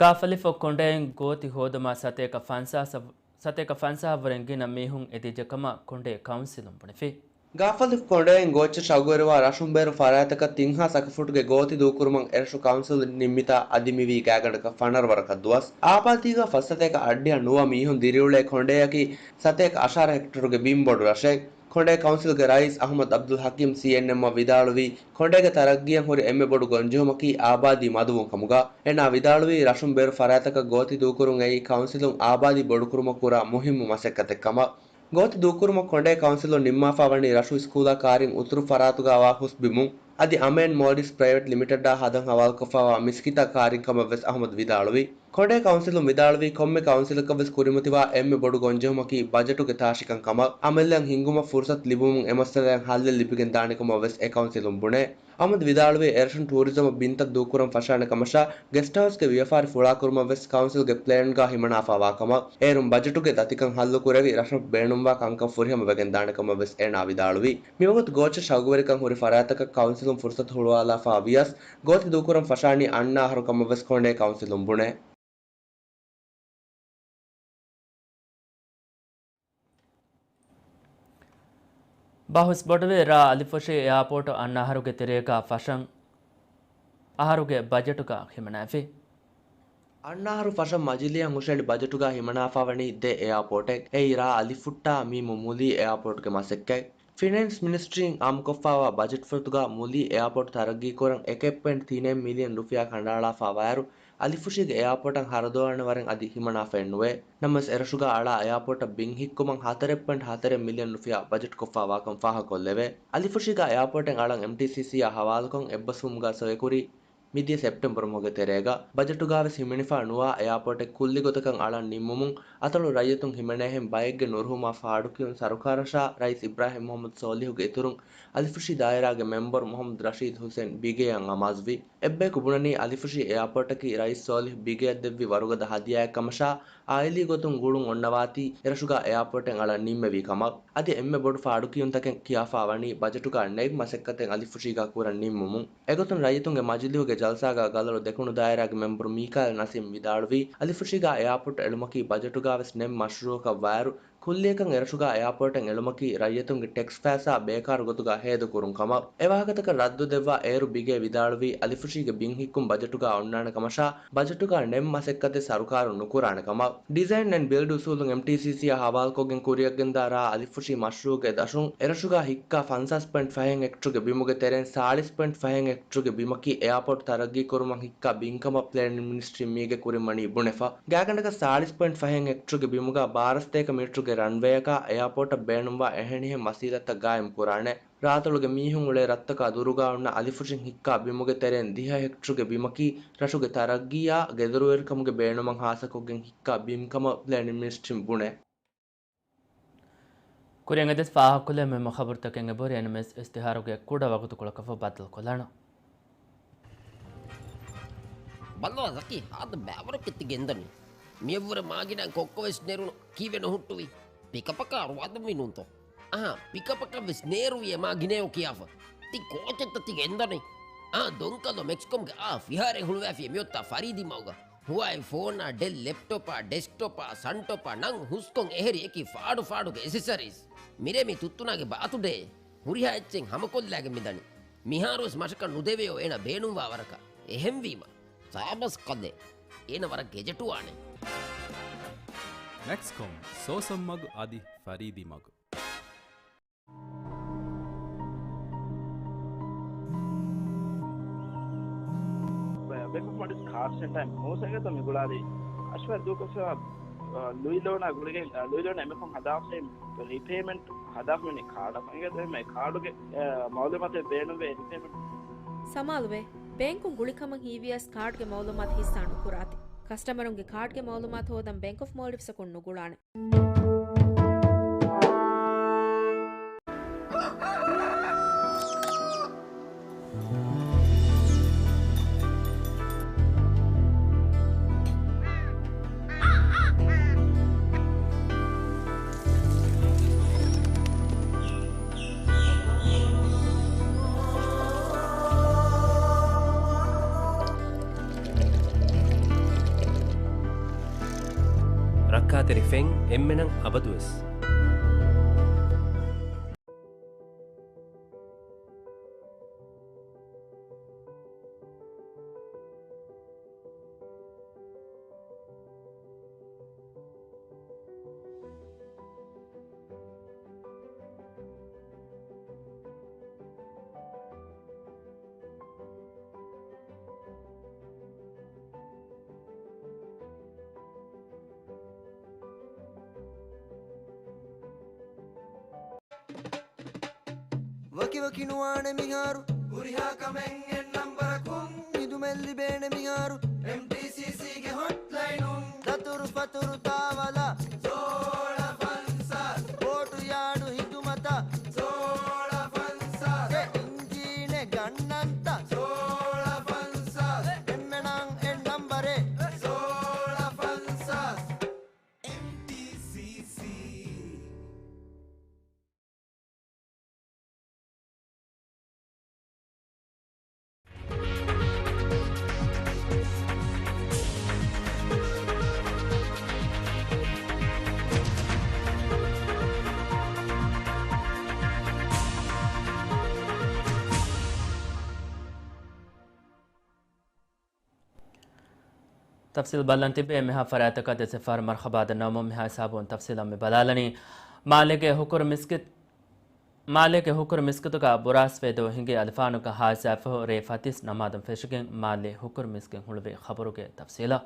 ގާފަލިފުށް ކޮނޑައިން ގޯތި ހޯދުމަށް ސަތޭކަ ފަންސާސް، ސަތޭކަ ފަންސާހަށް ވުރެ ގިނަ މީހުން އެދިއްޖެ ކަމަށް ކޮނޑޭ ކައުންސިލުން ބުނެފި. ގާފަލިފުށް ކޮނޑައިން ގޯއްޗަށް ޝައުގުވެރިވާ ރަށުން ބޭރު ފަރާތްތަކަށް ތިން ހާސް އަކަ ފުޓުގެ ގޯތި ދޫކުރުމަށް އެރަށު ކައުންސިލުން ނިންމިތާ އަދި މިވީ ގާތްގަނޑަކަށް ފަނަރަ ވަރަކަށް ދުވަސް. އާބާދީގަ ފަސް ސަތޭކަ އަށްޑިހަ ނުވަ މީހުން ދިރިއުޅޭ ކޮނޑެއަކީ ސަތޭކަ އަށާރަ ހެކްޓަރުގެ ބިން ބޮޑު ރަށެއް. ކޮނޑޭ ކައުންސިލްގެ ރައީސް އަހުމަދު އަބްދުލް ހަކީމް ސީއެންއެމްއަށް ވިދާޅުވީ، ކޮނޑޭގެ ތަރައްގީއަށް ހުރި އެންމެ ބޮޑު ގޮންޖެހުމަކީ އާބާދީ މަދުވުން ކަމުގަ. އޭނާ ވިދާޅުވީ، ރަށުން ބޭރު ފަރާތްތަކަށް ގޯތި ދޫކުރުން އެއީ ކައުންސިލުން އާބާދީ ބޮޑުކުރުމަށް ކުރާ މުހިއްމު މަސައްކަތެއް ކަމަށް. ގޯތި ދޫކުރުމަށް ކޮނޑޭ ކައުންސިލުން ނިންމާފާ ވަނީ ރަށު ސްކޫލާ ކާރިން އުތުރު ފަރާތުގަ ވާ ހުސްބިމުން. އަދި އަމޭން މޯލްޑިވްސް ޕްރައިވެޓް ލިމިޓެޑާ ހަދަން ހަވާލުކޮށްފާވާ މިސްކިތާ ކާރިން ކަމަށް ވެސް އަހުމަދު ވިދާޅުވި. ކޮނޑޭ ކައުންސިލުން ވިދާޅުވީ، ކޮންމެ ކައުންސިލަކަށް ވެސް ކުރިމަތިވާ އެންމެ ބޮޑު ގޮންޖެހުމަކީ ބަޖެޓުގެ ތާށިކަން ކަމަށް. އަމިއްލައަށް ހިންގުމަށް ފުރުސަތު ލިބުމުން އެ މައްސަލައަށް ހައްލެއް ލިބިގެން ދާނެ ކަމަށް ވެސް އެ ކައުންސިލުން ބުނޭ. އަހުމަދު ވިދާޅުވީ، އެރަށުން ޓޫރިޒަމަށް ބިންތައް ދޫކުރަން ފަށާނެ ކަމަށާ، ގެސްޓް ހައުސްގެ ވިޔަފާރި ފުޅާކުރުމަށް ވެސް ކައުންސިލްގެ ޕްލޭންގަ ހިމަނާފާވާ ކަމަށް. އޭރުން ބަޖެޓުގެ ދަތިކަން ހައްލުކުރެވި، ރަށަށް ބޭނުންވާ ކަންކަން ފުރިހަމަ ވެގެން ދާނެ ކަމަށް ވެސް އޭނާ ވިދާޅުވި. މިވަގުތު ގޯއްޗަށް ޝައުގުވެރިކަން ހުރި ފަރާތްތަކަށް ކައުންސިލުން ފުރުސަތު ހުޅުވާލާފާ ވިޔަސް، ގޯތި ދޫކުރަން ފަށާނީ އަންނަ އަހަރު ކަމަށް ވެސް ކޮނޑޭ ކައުންސިލުން ބުނޭ. ބަހުސް ބޮޑުވެ، ރ. އަލިފުށީ އެއާޕޯޓު އަންނަ އަހަރުގެ ތެރޭގަ ފަށަން އަހަރުގެ ބަޖެޓުގަ ހިމަނާފި. އަންނަ އަހަރު ފަށަން މަޖިލީހަށް ހުށަހެޅި ބަޖެޓުގަ ހިމަނާފާވަނީ ދެ އެއާޕޯޓެއް. އެއީ ރ. އަލިފުއްޓާ މީމު މުލީ އެއާޕޯޓުގެ މަސައްކަތް. ފިނޭންސް މިނިސްޓްރީން އާއްމުކޮށްފާވާ ބަޖެޓް ފުރަތުގަ މުލީ އެއާޕޯޓް ތަރައްގީކުރަން އެކެއް ޕޮއިންޓް ތިނެއް މިލިއަން ރުފިޔާ ކަނޑައަޅާފާވާއިރު، އަލިފުށީގެ އެއާޕޯޓަށް ހަރަދުއަޅާނެ ވަރެއް އަދި ހިމަނާފައެއް ނުވޭ. ނަމަވެސް، އެރަށުގަ އަޅާ އެއާޕޯޓަށް ބިން ހިއްކުމަށް ހަތަރެއް ޕޮއިންޓް ހަތަރެއް މިލިއަން ރުފިޔާ ބަޖެޓްކޮށްފާވާކަން ފާހަގަކޮށްލެވޭ. އަލިފުށީގަ އެއާޕޯޓެއް އަޅަން އެމްޓީސީސީއާ ހަވާލުކޮށް އެއްބަސްވުމުގަ ސޮއެކުރީ މިދިޔަ ސެޕްޓެމްބަރު މަހުގެ ތެރޭގަ ބަޖެޓުގާވެސް ހިމެނިފަ ނުވާ އެއާޕޯޓެއް ކުއްލި ގޮތަކަށް އަޅަން ނިންމުމުން އަތޮޅު ރައްޔިތުން ހިމެނޭހެން ބައެއްގެ ނުރުހުމާ ފާޑުކިޔުން ސަރުކާރަށާ ރައީސް އިބްރާހިމް މުހައްމަދު ސޯލިހުގެ އިތުރުން އަލިފުށި ދާއިރާގެ މެމްބަރު މުހައްމަދު ރަޝީދު ހުސެން ބިގޭއަށް އަމާޒުވި. އެއްބަޔަކު ބުނަނީ އަލިފުށި އެއާޕޯޓަކީ ރައީސް ސޯލިހު ބިގޭއަށް ދެއްވި ވަރުގަދަ ހަދިޔާއެއް ކަމަށާ، އާއިލީ ގޮތުން ގުޅުން އޮންނަވާތީ އެރަށުގާ އެއާޕޯޓެއް އަޅަން ނިންމެވީ ކަމަށް. އަދި އެންމެ ބޮޑު ފާޑުކިޔުންތަކެއް ކިޔާފާ ވަނީ ބަޖެޓުގާ ނެތް މަސައްކަތެއް އަލިފުށީގާ ކުރަން ނިންމުމުން. އެގޮތުން ރައްޔިތުންގެ މަޖިލީހުގެ ޖަލްސާގާ ގަލޮޅު ދެކުނު ދާއިރާގެ މެމްބަރު މީކާއިލް ނަސީމް ވިދާޅުވީ، އަލިފުށީގާ އެއާޕޯޓް އެޅުމަކީ ބަޖެޓުގާވެސް ނެތް މަޝްރޫއަކަށް ވާއިރު، ކުއްލިއަކަށް އެރަށުގާ އެއާޕޯޓެއް އެޅުމަކީ ރައްޔިތުންގެ ޓެކްސް ފައިސާ ބޭކާރު ގޮތުގާ ހޭދަކުރުން ކަމަށް. އެވާހަކަތަކަށް ރައްދު ދެއްވާ އޭރު ބިގޭ ވިދާޅުވީ، އަލިފުށީގެ ބިން ހިއްކުން ބަޖެޓުގާ އޮންނާނެ ކަމަށާ، ބަޖެޓުގާ ނެތް މަސައްކަތެއް ސަރުކާރުން ނުކުރާނެ ކަމަށް. ޑިޒައިން އެންޑް ބިލްޑް އުސޫލުން، އެމްޓީސީސީއާ ހަވާލުކޮށްގެން ކުރިއަށްގެންދާ ރާ އަލިފުށި މަޝްރޫއުގެ ދަށުން އެރަށުގާ ހިއްކާ ފަންސާސް ޕޮއިންޓް ފަހެއް ހެކްޓަރުގެ ބިމުގެ ތެރެއިން ސާޅީސް ޕޮއިންޓް ފަހެއް ހެކްޓަރުގެ ބިމަކީ އެއާޕޯޓް ތަރައްގީ ކުރުމަށް ހިއްކާ ބިން ކަމަށް ޕްލޭނިން މިނިސްޓްރީން މީގެ ކުރިން ވަނީ ބުނެފަ. ގާތްގަނޑަކަށް ސާޅީސް ޕޮއިންޓް ފަހެއް ހެކްޓަރުގެ ބިމުގާ ބާރަ ސަތޭކަ މީޓަރުގެ ރަންވޭއަކާ އެއާޕޯޓަށް ބޭނުންވާ އެހެނިހެން ވަސީލަތްތައް ގާއިމް ކުރާނެ. ރާއަތޮޅުގެ މީހުން އުޅޭ ރަށްތަކާ ދުރުގާ އޮންނަ އަލިފުށިން ހިއްކާ ބިމުގެ ތެރެއިން ދިހަ ހެކްޓަރުގެ ބިމަކީ ރަށުގެ ތަރައްގީއާ ގެދޮރުވެރިކަމުގެ ބޭނުމަށް ހާއްސަކޮށްގެން ހިއްކާ ބިން ކަމަށް ޕްލޭނިން މިނިސްޓްރީން ބުނޭ. ކުރިއަށް އެދިސް ފާހަގަކުރެވޭ މި މުޚަބަރުތަކެއް އެބަހުރި އެންއެމްއެސް އިސްތިހާރުގެ ކުޑަ ވަގުތުކޮޅަކަށްފަހު ބައްދަލުކޮށްލާނަން. ބައްލަވާ ޒަކީ، ހާދަ ބައިވަރަކަށް ތި ގެންދަނީ. މިއަށްވުރެ މާގިނައިން ކޮއްކޮވެސް ނެރުނު، ކީއްވެ ނުހުއްޓުވީ؟ ޕިކަޕަކާ ރުވާދަންވީ ނޫންތޯ؟ އަހާ، ޕިކަޕަކަށްވެސް ނޭރުވިއޭ މާގިނައޭ ކިޔާފަ. ތި ކޯޗެއްތަ ތި ގެންދަނީ؟ އާ، ދޮންކަލޯ މެކްސްކޮމްގެ އާ ފިހާރައެއް ހުޅުވާފިޔޭ މިއޮތާ ފަރީދީ މަގުގަ. ހުވާއި ފޯނާ، ޑެލް ލެޕްޓޮޕާ، ޑެސްކްޓޮޕާ، ސަންޓޮޕާ، ނަން ހުސްކޮށް އެހެރި އެކި ފާޑު ފާޑުގެ އެސެސަރީސް. މިރޭ މި ތުއްތުނާގެ ބާތުޑޭ. ހުރިހާ އެއްޗެއް ހަމަކޮށްލާގެން މިދަނީ. މިހާރުވެސް މަށަކަށް ނުދެވެޔޯ އޭނަ ބޭނުންވާ ވަރަކަށް. އެހެންވީމަ، ސާބަސް ކަލޭ. އޭނަ ވަރަށް ގެޖެޓުވާނެ. މެކްސްކޮމް، ސޯސަން މަގު އަދި ފަރީދީ މަގު. ބޭންކް އޮފް މޯލްޑިވްސް ކާޑް ސެންޓަރ މޫސަގަތަ މި ގުޅާލީ އަޝްވަރް ދޫކޮށްފައިވާ، އަ، ލުއި ލޯނާ ގުޅިގެން، އަ، ލުއި ލޯނާ އެމެފުން ހަދާފައި ރީޕޭމަންޓް ހަދާފައި ކާޑަށް އެނގޭތޯ އެހެން ކާޑުގެ، އަ، މައުލޫމާތެއް ބޭނުންވޭ ރީޕޭމަންޓް. ސަމާލުވޭ. ބޭންކުން ގުޅި ކަމަށް ހީވިޔަސް ކާޑްގެ މައުލޫމާތު ހިއްސާ ނުކުރާތި. ކަސްޓަމަރުންގެ ކާޑްގެ މައުލޫމާތު ހޯދަން ބޭންކް އޮފް މޯލްޑިވްސްއަކުން ނުގުޅާނެ. ރައްކާތެރި ފެން އެންމެނަށް އަބަދުވެސް. ވަކިވަކި ނުވާނެ މިހާރު. ހުރިހާ ކަމެއް އެއް ނަންބަރަކުން. ހިދުމަތް ލިބޭނެ މިހާރު. އެމްޓީސީސީގެ ހޮޓްލައިނުން. ދަތުރު ފަތުރު ތާވަލަ. ސޯޅަ ފަންސާސް. ބޯޓު ޔާޑު ހިދުމަތަށް. ސޯޅަ ފަންސާސް. އެ އިންޖީނެއް ގަންނަންތަ. ސޯޅަ ފަންސާސް. އެންމެނަށް އެއް ނަންބަރެއް. ސޯޅަ ފަންސާސް. އެމްޓީސީސީ. ތަފްސީލް ބަލަން ތިބޭ. މިހާ ފަރާތަކަށް ދެސެފާރު މަރްޙަބާ ދަންނަވަމުން މިހާ ހިސާބުން ތަފްސީލަށް މި ބަލާލަނީ. މާލޭގެ ހުކުރު މިސްކިތް، މާލޭގެ ހުކުރު މިސްކިތުގަ ބުރާސް ވޭދޯ ހިނގި އަލިފާނުގަ ހާދިސާ ފަހު ރޭ ފަތިސް ނަމާދުން ފެށިގެން މާލޭ ހުކުރު މިސްކިތް ހުޅުވި ޚަބަރުގެ ތަފްސީލަށް.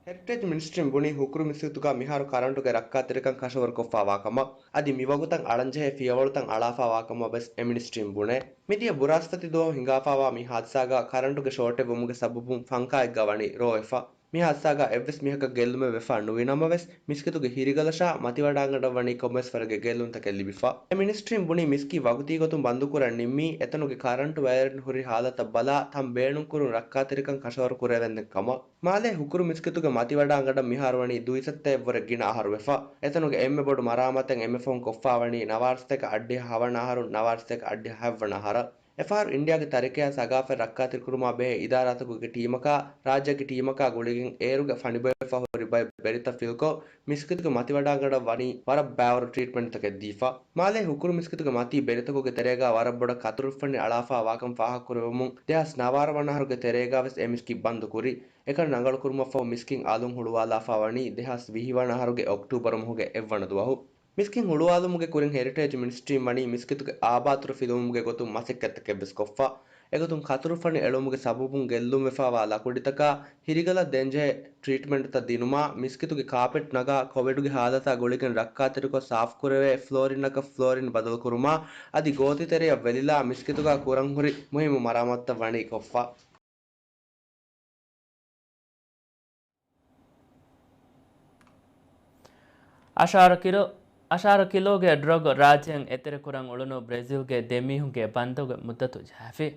ހެރިޓޭޖް މިނިސްޓްރީން ބުނީ ހުކުރު މިސްކިތުގަ މިހާރު ކަރަންޓުގެ ރައްކާތެރިކަން ކަށަވަރުކޮށްފާވާ ކަމަށް. އަދި މިވަގުތަށް އަޅަންޖެހޭ ފިޔަވަޅުތައް އަޅާފާވާ ކަމަށް ވެސް އެ މިނިސްޓްރީން ބުނޭ. މިދިޔަ ބުރާސްފަތި ދުވަހު ހިނގާފާވާ މި ހާދިސާގަ ކަރަންޓުގެ ޝޯޓެއް ވުމުގެ ސަބަބުން ފަންކާއެއްގަ ވަނީ ރޯވެފަ. މި ހާދިސާގަ އެއްވެސް މީހަކަށް ގެއްލުމެއް ވެފާ ނުވި ނަމަވެސް، މިސްކިތުގެ ހިރިގަލަށާ މަތިވަޑާނގަނޑަށް ވަނީ ކޮންމެސް ވަރެއްގެ ގެއްލުންތަކެއް ލިބިފަ. އެ މިނިސްޓްރީން ބުނީ މިސްކިތް ވަގުތީ ގޮތުން ބަންދުކުރަން ނިންމީ، އެތަނުގެ ކަރަންޓު ވަޔަރިން ހުރި ހާލަތަށް ބަލާ، ތަން ބޭނުންކުރުން ރައްކާތެރިކަން ކަށަވަރު ކުރެވެންދެން ކަމަށް. މާލޭ ހުކުރު މިސްކިތުގެ މަތިވަޑާނގަނޑަށް މިހާރު ވަނީ ދުއިސައްތައެއްވުރެ ގިނަ އަހަރު ވެފަ. އެތަނުގެ އެންމެ ބޮޑު މަރާމާތެއް އެންމެ ފަހުން ކޮށްފާވަނީ ނަވާރަސަތޭކަ އައްޑިހަ ހަވަނަ އަހަރުން ނަވާރަސަތޭކަ އައްޑިހަ ހަތްވަނަ އަހަރަށް. އެފަހަރު އިންޑިއާގެ ތަރިކަޔާ ސަގާފަތް ރައްކާތެރިކުރުމާ ބެހޭ އިދާރާތަކުގެ ޓީމަކާ، ރާއްޖޭގެ ޓީމަކާ ގުޅިގެން އޭރުގެ ފަނިބޮއެފަ ހުރި ބައެއް ބެރިތައް ފިލްކޮށް، މިސްކިތުގެ މަތިވަޑާނގަނޑަށް ވަނީ ވަރަށް ބައިވަރު ޓްރީޓްމަންޓްތަކެއް ދީފަ. މާލޭ ހުކުރު މިސްކިތުގެ މަތީ ބެރިތަކުގެ ތެރޭގާ ވަރަށް ބޮޑަށް ކަތުރުފަނި އަޅާފާ ވާކަން ފާހަގަކުރެވެމުން، ދެހާސް ނަވާރަ ވަނަ އަހަރުގެ ތެރޭގާ ވެސް އެ މިސްކިތް ބަންދު ކުރި. އެކަން ރަނގަޅުކުރުމަށްފަހު މިސްކިތް އަލުން ހުޅުވާލާފާ ވަނީ ދެހާސް ވިހި ވަނަ އަހަރުގެ އޮކްޓޫބަރު މަހުގެ އެއްވަނަ ދުވަހު. މިސްކިތް ހުޅުވާލުމުގެ ކުރިން ހެރިޓޭޖް މިނިސްޓްރީން ވަނީ މިސްކިތުގެ އާބާތުރު ފިލުވުމުގެ ގޮތުން މަސައްކަތްތަކެއް ވެސް ކޮށްފަ. އެގޮތުން ކަތުރުފަނި އެޅުމުގެ ސަބަބުން ގެއްލުންވެފާވާ ލަކުޑިތަކާ، ހިރިގަލަށް ދޭންޖެހޭ ޓްރީޓްމަންޓްތައް ދިނުމާ، މިސްކިތުގެ ކާޕެޓް ނަގާ ކޮވިޑުގެ ހާލަތާ ގުޅިގެން ރައްކާތެރިކޮށް ސާފުކުރެވޭ ފްލޯރިންއަކަށް ފްލޯރިން ބަދަލުކުރުމާ، އަދި ގޯތިތެރެޔަށް ވެލިލާ މިސްކިތުގާ ކުރަންހުރި މުހިއްމު މަރާމާތުތައް ވަނީ ކޮށްފަ. އަށާރަ ކިލޯ، އަށާރަ ކިލޯގެ ޑްރަގް ރާއްޖެއަށް އެތެރެކުރަން އުޅުނު ބްރެޒިލްގެ ދެ މީހުންގެ ބަންދުގެ މުއްދަތު ޖަހާފި.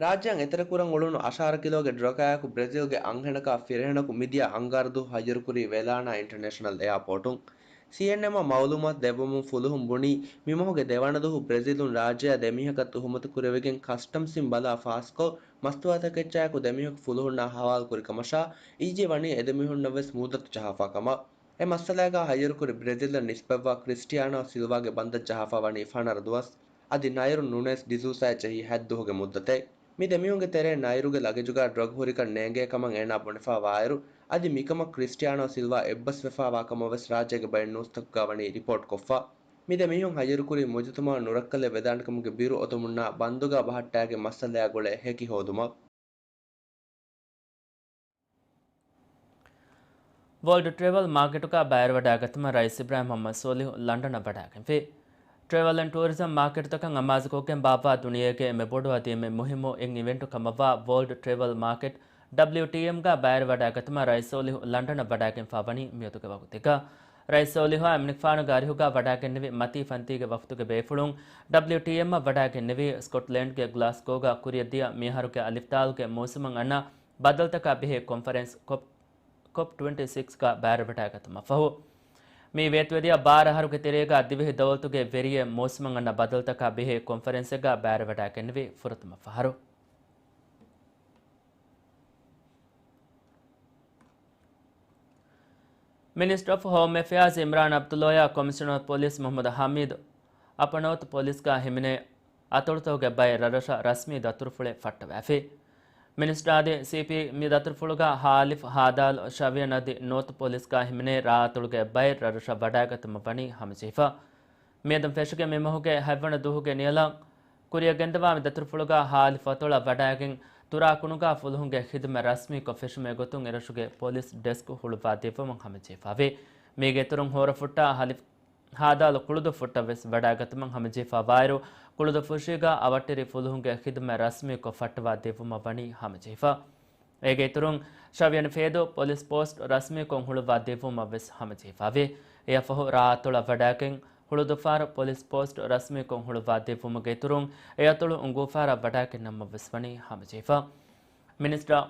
ރާއްޖެއަށް އެތެރެކުރަން އުޅުނު އަށާރަ ކިލޯގެ ޑްރަގާއެކު ބްރެޒިލްގެ އަންހެނަކާ ފިރިހެނަކު މިދިޔަ އަންގާރަ ދުވަހު ހައްޔަރުކުރީ ވެލާނާ އިންޓަރނޭޝަނަލް އެއާޕޯޓުން. ސީއެންއެމްއަށް މައުލޫމާތު ދެއްވަމުން ފުލުހުން ބުނީ، މިމަހުގެ ދެވަނަ ދުވަހު ބްރެޒިލުން ރާއްޖެއާ ދެ މީހަކަށް ތުހުމަތު ކުރެވިގެން ކަސްޓަމްސްއިން ބަލާ ފާސްކޮށް، މަސްތުވާތަކެއްޗާއެކު ދެ މީހަކު ފުލުހުންނާ ހަވާލުކުރި ކަމަށާ، އީޖީ ވަނީ އެ ދެ މީހުންނަށް ވެސް މުއްދަތު ޖަހާފާ ކަމަށް. އެ މައްސަލައިގާ ހައްޔަރުކުރި ބްރެޒިލަށް ނިސްބަތްވާ ކްރިސްޓިއާނޯ ސިލްވާގެ ބަންދަށް ޖަހާފާ ވަނީ ފަނަރަ ދުވަސް. އަދި ނައިރު ނުނޭސް ޑިސޫސާއަށް ޖެހީ ހަތް ދުވަހުގެ މުއްދަތެއް. މި ދެމީހުންގެ ތެރޭ ނައިރުގެ ލަގެޖުގާ ޑްރަގް ހުރިކަން ނޭނގޭ ކަމަށް އޭނާ ބުނެފާ ވާއިރު، އަދި މިކަމަށް ކްރިސްޓިއާނޯ ސިލްވާ އެއްބަސްވެފާ ވާ ކަމަށް ވެސް ރާއްޖޭގެ ބައެއް ނޫސްތަކުގާ ވަނީ ރިޕޯޓް ކޮށްފަ. މި ދެ މީހުން ހައްޔަރުކުރީ މުޖުތަމައަށް ނުރައްކަލެއް ވެދާނެ ކަމުގެ ބިރު އޮތުމުންނާ ބަންދުގާ ބަހައްޓާގެން މައްސަލަޔާ ގުޅޭ ހެކި ހޯދުމަށް. ވޯލްޑް ޓްރެވެލް މާކެޓުގަ ބައިވެރިވަޑައިގަތުމަށް ރައީސް އިބްރާހިމް މުހައްމަދު ސޯލިހު ލަންޑަނަށް ވަޑައިގެންފި. ޓްރެވެލް އެންޑް ޓޫރިޒަމް މާކެޓުތަކަށް އަމާޒުކޮށްގެން ބާއްވާ ދުނިޔޭގެ އެންމެ ބޮޑު އަދި އެންމެ މުހިއްމު އެއް އިވެންޓު ކަމަށްވާ ވޯލްޑް ޓްރެވެލް މާކެޓް، ޑަބްލިއުޓީއެމްގަ ބައިވެރިވަޑައިގަތުމަށް ރައީސް ސޯލިހު ލަންޑަނަށް ވަޑައިގެންފާވަނީ މިއަދުގެ ވަގުތެއްގަ. ރައީސް ސޯލިހުއާ އެމަނިކުފާނުގެ އަރިހުގަ ވަޑައިގެންނެވި މަތީ ފަންތީގެ ވަފްދުގެ ބޭފުޅުން ޑަބްލިއުޓީއެމްއަށް ވަޑައިގެންނެވީ ސްކޮޓްލޭންޑްގެ ގްލާސްގޯގަ ކުރިއަށްދިޔަ މިއަހަރުގެ އަލިފްދާލުގެ މޫސުމަށް އަންނަ ބަދަލުތަކާ ބެހޭ ކޮންފަރެންސް ކޮޕް، ކޮޕް ޓްވެންޓީ ސިކްސްގަ ބައިވެރިވަޑައިގަތުމަށްފަހު، މި ވޭތުވެދިޔަ ބާރަ އަހަރުގެ ތެރޭގަ ދިވެހި ދައުލަތުގެ ވެރިއެއް މޫސުމަށް އަންނަ ބަދަލުތަކާ ބެހޭ ކޮންފަރެންސެއްގަ ބައިވެރިވަޑައިގެންނެވީ ފުރަތަމަ ފަހަރު. މިނިސްޓަރ އޮފް ހޯމް އެފެއާޒް އިމްރާން އަބްދުﷲ އާ ކޮމިޝަނަރ އޮފް ޕޮލިސް މުޙައްމަދު ޙަމީދު އަޕަނޯތު ޕޮލިސްގަ ހިމެނޭ އަތޮޅުތަކުގެ ބައެއް ރަށްރަށަށް ރަސްމީ ދަތުރުފުޅެއް ފައްޓަވައިފި. މިނިސްޓަރ އަދި ސީޕީ މި ދަތުރުފުޅުގަ ހާލިފް، ހާދާލު، ޝަވިޔަން އަދި ނޯތު ޕޮލިސްގަ ހިމެނޭ ރާއަތޮޅުގެ ބައެއް ރަށްރަށަށް ވަޑައިގަތުމަށް ވަނީ ހަމަޖެހިފަ. މިއަދުން ފެށިގެން މި މަހުގެ ހަތްވަނަ ދުވަހުގެ ނިޔަލަށް ކުރިއަށް ގެންދަވާ މި ދަތުރުފުޅުގަ ހާލިފް އަތޮޅަށް ވަޑައިގެން ތުރާކުނުގަ ފުލުހުންގެ ޚިދުމަތް ރަސްމީކޮށް ފެށުމުގެ ގޮތުން އެރަށުގެ ޕޮލިސް ޑެސްކް ހުޅުވާ ދެއްވުމަށް ހަމަޖެހިފައިވޭ. މީގެ އިތުރުން ހޯރަފުއްޓާ ހާލިފް ހާދާލު ކުޅުދުއްފުއްޓަށް ވެސް ވަޑައިގަތުމަށް ހަމަޖެހިފައިވާއިރު، ކުޅުދުއްފުށީގަ އަވަށްޓެރި ފުލުހުންގެ ޚިދުމަތް ރަސްމީކޮށް ފައްޓަވާ ދެއްވުމަށް ވަނީ ހަމަޖެހިފަ. އޭގެ އިތުރުން، ޝަވިޔަނި ފޭދޫ ޕޮލިސް ޕޯސްޓް ރަސްމީކޮށް ހުޅުވާ ދެއްވުމަށް ވެސް ހަމަޖެހިފައިވޭ. އެއަށްފަހު ރާއަތޮޅަށް ވަޑައިގެން ހުޅުދުފާރު ޕޮލިސް ޕޯސްޓް ރަސްމީކޮށް ހުޅުވާ ދެއްވުމުގެ އިތުރުން، އެއަތޮޅު އުނގޫފާރަށް ވަޑައިގެންނަންމަށް ވެސް ވަނީ ހަމަޖެހިފަ. މިނިސްޓަރ،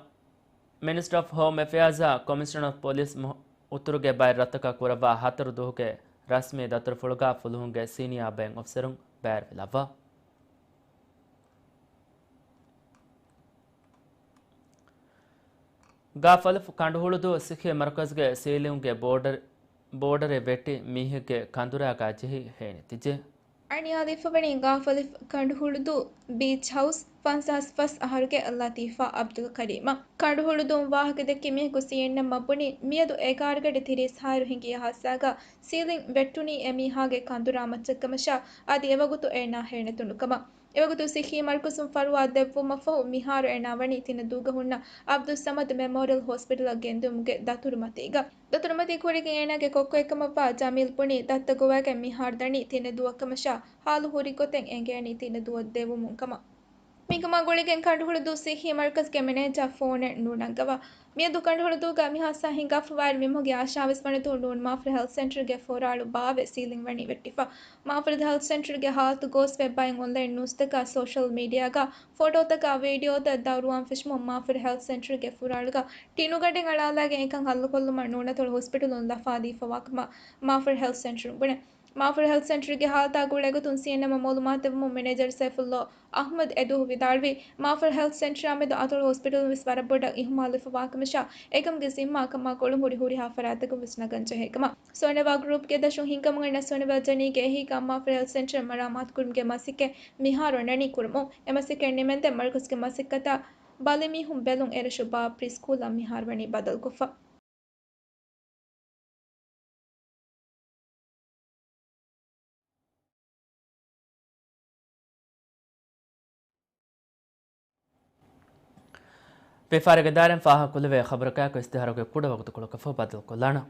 މިނިސްޓަރ އޮފް ހޯމް އެފެއާޒާ ކޮމިޝަނަރ އޮފް ޕޮލިސް މު-، އުތުރުގެ ބައެއް ރަށްތަކަށް ކުރައްވާ ހަތަރު ދުވަހުގެ ރަސްމީ ދަތުރުފުޅުގަ ފުލުހުންގެ ސީނިއާ ބައެއް އޮފިސަރުން ބައިވެރިވެލައްވާ. ގާފަލިފު ކަނޑުހުޅުދޫ ސިއްހީ މަރުކަޒުގެ ސީލިންގްގެ ބޯޑަރ-، ބޯޑަރެއް ވެއްޓި މީހެއްގެ ކަނދުރާގާ ޖެހި ހޭނެތިއްޖެ. އަނިޔާދީފަވަނީ ގާފަލިފު ކަނޑުހުޅުދޫ ބީޗް ހައުސް ފަންސާސް ފަސް އަހަރުގެ ލަތީފާ އަބްދުލް ކަރީމަށް. ކަނޑުހުޅުދޫން ވާހަކަދެއްކި މީހަކު ސީއެންއެމްއަށް ބުނީ، މިއަދު އެގާރަ ގަޑި ތިރީސް ހާއިރު ހިނގި ހާދިސާގަ ސީލިން ވެއްޓުނީ އެ މީހާގެ ކަނދުރާ މައްޗަށްކަމަށާ، އަދި އެވަގުތު އޭނާ ހޭނެތުނު ކަމަށް. އެވަގުތު ސިއްހީ މަރުކަޒުން ފަރުވާ ދެއްވުމަށްފަހު، މިހާރު އޭނާ ވަނީ ތިނަދޫގަ ހުންނަ އަބްދުއްސަމަދު މެމޯރިއަލް ހޮސްޕިޓަލަށް ގެންދިއުމުގެ ދަތުރުމަތީގަ. ދަތުރުމަތީ ކުރިގެން އޭނާގެ ކޮއްކޮއެއްކަމަށްވާ ޖަމީލް ބުނީ، ދައްތަ ގޮވާގެން މިހާރު ދަނީ ތިނަދޫއަށްކަމަށާ، ހާލު ހުރި ގޮތެއް އެނގޭނީ ތިނަދޫއަށް ދެވުމުން ކަމަށް. މިކަމާ ގުޅިގެން ކަނޑުހުޅުދޫ ސިއްހީ މަރުކަޒްގެ މެނޭޖާ ފޯނެއް ނޫނަންގަވާ. މިއަދު ކަނޑުހުޅުދޫގަ މި ހާދިސާ ހިނގާފަވާއިރު މިމަހުގެ އާޝާވެސް ވަނެދޫ ނޫން މާފަރު ހެލްތް ސެންޓަރުގެ ފުރާޅު ބާވެ ސީލިން ވަނީ ވެއްޓިފަ. މާފަރު ހެލްތް ސެންޓަރުގެ ހާލަތު ގޯސްވެ ބައެއް އޮންލައިން ނޫސްތަކާ ސޯޝަލް މީޑިއާގަ ފޮޓޯތަކާ ވީޑިއޯތައް ދައުރުވާން ފެށުމުން މާފަރު ހެލްތް ސެންޓަރުގެ ފުރާޅުގަ ޓިނުގަނޑެއް އަޅާލާގެން އެކަން ހައްލުކޮށްލުމަށް ނޫނަތޮޅު ހޮސްޕިޓަލުން ލަފާދީފަވާކަމަށް މާފަރު ހެލްތް ސެންޓަރުން ބުނެ. މާފަރު ހެލްތް ސެންޓަރުގެ ހާލަތާ ގުޅޭގޮތުން ސީއެންއެމްއަށް މައުލޫމާތު ދެއްވުމުން މެނޭޖަރ ސައިފުއްލޯ އަޙްމަދު އެދުވަހު ވިދާޅުވީ، މާފަރު ހެލްތް ސެންޓަރާމެދު އަތޮޅު ހޮސްޕިޓަލުން ވެސް ވަރަށް ބޮޑަށް އިހުމާލުވެފަވާކަމަށާ، އެކަމުގެ ޒިންމާ ކަމާ ކޮޅުން ހުރި ހުރިހާ ފަރާތްތަކުން ވެސް ނަގަން ޖެހޭކަމަށް. ސޯނެވާ ގްރޫޕްގެ ދަށުން ހިންގަމުން އަންނަ ސޯނެވާ ޖަނީގެ އެހީގަ މާފަރު ހެލްތް ސެންޓަރ މަރާމާތުކުރުމުގެ މަސައްކަތް މިހާރު އަންނަނީ ކުރަމުން. އެ މަސައްކަތް ނިމެންދެން މަރުކަޒުގެ މަސައްކަތަށް ބަލިމީހުން ބެލުން އެރަށު ބާ ޕްރީ ސްކޫލަށް މިހާރު ވަނީ ބަދަލުކޮށްފަ. ވިޔަފާރިގެ ދާއިރާއިން ފާހަގަކުރެވޭ ޚަބަރަކާއެކު އިސްތިހާރުގެ ކުޑަ ވަގުތުކޮޅަކަށްފަހު ބަދަލުކޮށްލާނަން.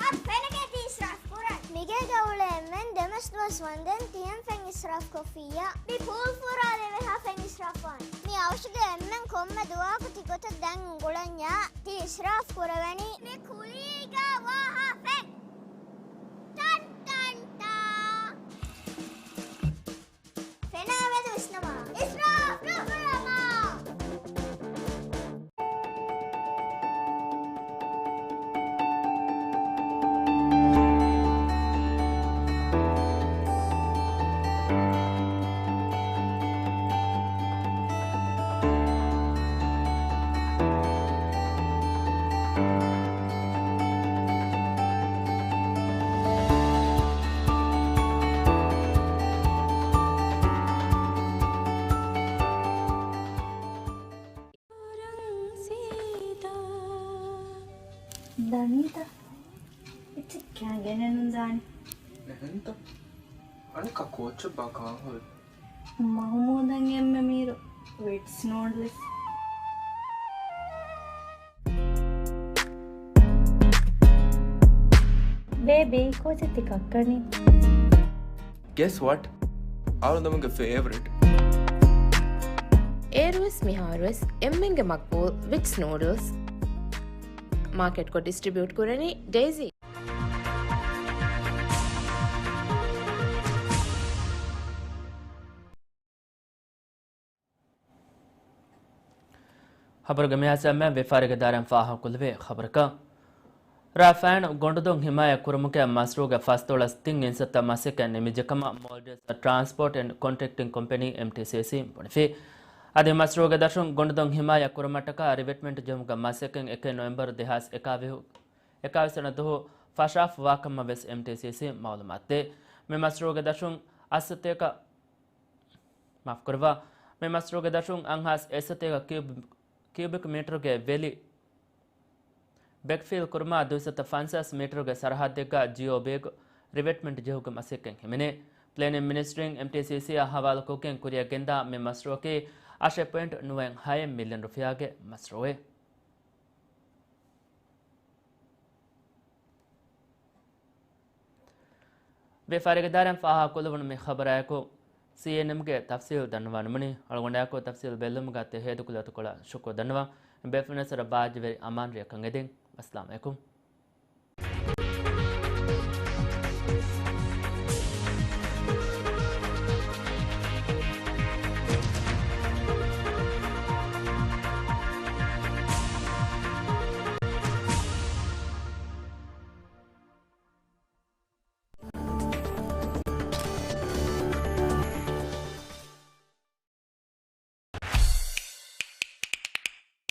އަދި ފެނަކޭ ތި އިސްރާފް ކުރަން. މިގޭގަ އުޅޭ އެންމެން ދެމަސް ދުވަސް ވަންދެން ތިހެން ފެން އިސްރާފް ކޮށްފިއްޔާ. މި ޕޫލް ފުރާލެވޭ ހާ ފެން އިސްރާފް ވާން. މި އަވަށުގެ އެންމެން ކޮންމެ ދުވަހަކު ތި ގޮތަށް ދެން އުނގުޅަންޏާ ތި އިސްރާފް ކުރެވެނީ. މި ކުލީގަ ވާ ހާ ފެން. ޓަން ޓަން ޓާ. ފެނާ މެދު ވިސްނަމާ. އިސްރާފް ނުކުރަމާ. ދަނީތަ؟ އެއްޗެއް ކާ ގެނެއްނުދާނެ. އެހެންތަ؟ އަނެއްކާ ކޯއްޗެއްބާ ކާން ހުރި؟ މަހުމޫދަށް އެންމެ މީރު ވިޓްސް ނޫޑްލްސް. ބޭބީ، ކޯޗެއް ތި ކައްކަނީ؟ Guess what? އަޅުގަނޑުމެންގެ ފޭވަރިޓް. އޭރުވެސް މިހާރުވެސް އެންމެންގެ މަގްބޫލް ވިޓްސް ނޫޑްލްސް. މާކެޓްކޮށް ޑިސްޓްރިބިއުޓް ކުރަނީ ޑެއިސީ. ޚަބަރުގެ މިހާ ސަމާ ވިޔަފާރިގެ ދާއިރާއިން ފާހަގަކުރެވޭ ޚަބަރަކަށް. ރ. ފައިން ގޮނޑުދޮށް ހިމާޔަތް ކުރުމުގެ މަޝްރޫޢުގެ ފަސްދޮޅަސް ތިން އިންސައްތަ މަސައްކަތް ނިމިއްޖެކަމަށް މޯލްޑިވްސް ޓްރާންސްޕޯޓް އެންޑް ކޮންޓްރެކްޓިން ކޮމްޕެނީ، އެމްޓީސީސީ، ބުނެފި. އަދި މަޝްރޫޢުގެ ދަށުން ގޮނޑުދޮށް ހިމާޔަތް ކުރުމަށްޓަކާ ރިވެޓްމަންޓް ޖެހުމުގެ މަސައްކަތް އެކެއް ނޮވެމްބަރު ދެހާސް އެކާވީސް، އެކާވީސް ވަނަ ދުވަހު ފަށާފަ ވާކަމަށް ވެސް އެމްޓީސީސީ މައުލޫމާތު ދޭ. މި މަޝްރޫޢުގެ ދަށުން އަށްސަތޭކަ، މާފުކުރައްވާ، މި މަޝްރޫޢުގެ ދަށުން އަށްހާސް އެއްސަތޭކަ ކިއުބް، ކިއުބިކް މީޓަރުގެ ވެލި ބެކްފިލް ކުރުމާ، ދުއިސައްތަ ފަންސާސް މީޓަރުގެ ސަރަހައްދެއްގަ ޖީއޯ ބޭގު ރިވެޓްމަންޓް ޖެހުމުގެ މަސައްކަތް ހިމެނޭ. ޕްލޭނިން މިނިސްޓްރީން އެމްޓީސީސީއާ ހަވާލުކޮށްގެން ކުރިއަށް ގެންދާ މި މަޝްރޫޢަކީ އަށެއް ޕޮއިންޓް ނުވައެއް ހައެއް މިލިއަން ރުފިޔާގެ މަޝްރޫޢެއް. ވިޔަފާރީގެ ދާއިރާއިން ފާހަގަކުރެވުނު މި ޚަބަރާއެކު، ސީއެންއެމްގެ ތަފްސީލް ދަންނަވާނަމުނީ، އަޅުގަނޑާއެކު ތަފްސީލް ބެއްލުމުގަ ތެ ހޭދަކުރި އަތުކޮޅަށް ޝުކުރު ދަންނަވަން. ބޭފުޅުންނަށް ސަރަ ބާއްޖަވެރި އަމާން ރެއަކަށް އެދެން. އައްސަލާމް އަލައިކުމް.